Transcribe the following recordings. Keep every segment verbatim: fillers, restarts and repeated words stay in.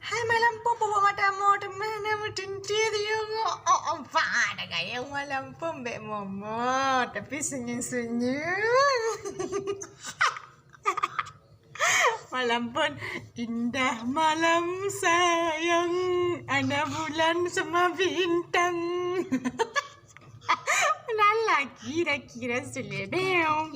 Hai malam pun, boh mata mo teumah na meutinti tiyoe. Oh, oh, pa, dah gaya malam pun bek momo, tapi senyum-senyum. Malam pun indah malam sayang, ada bulan sama bintang. Lala kira-kira selebeu.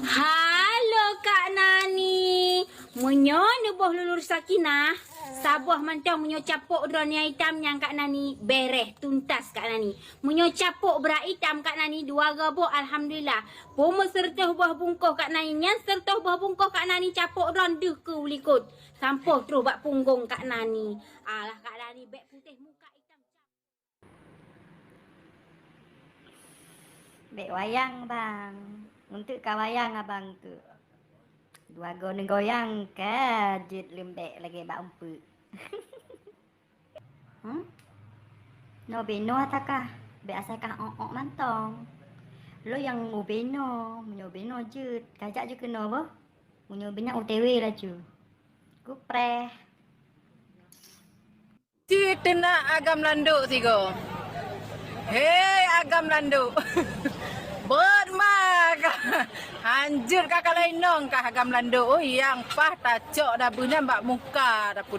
Halo Kak Nani. Meunyoe neuboh lulur Sakinah, saboh mantong, meunyoe capok droeneuh nyang itam nyan Kak Nani, bereh tuntas Kak Nani. Meunyoe capok brat itam Kak Nani, dua goe boh, alhamdulillah. Peue meuseureutoh boh bungkôh Kak Nani, nyan seureutoh boh bungkôh Kak Nani capok droeneuh deuh keu u likot. Sampoh troh bak punggong Kak Nani. Alah Kak Nani, bek putéh muka itam. Bek wayang, Bang. Untuk ka wayang abang tu. Dua goe neugoyang ka jeuet leumbek lagèe bak umpeuet. Hmm? Noe binoe takah, bek asai kah ôk-ôk mantong. Lo nyang mubinoe, meunyoe binoe jeuet, kajak jeuet keunoe boh. Meunyoe binoe O T W laju. Kupreh. Ci teunak agam landok sigoe. Hei agam landok. Bot ma ka. Hanjeuet ka kalai nong kah agam landok. Oh, nyang paih tacok dabeuh nyan bak muka dapur.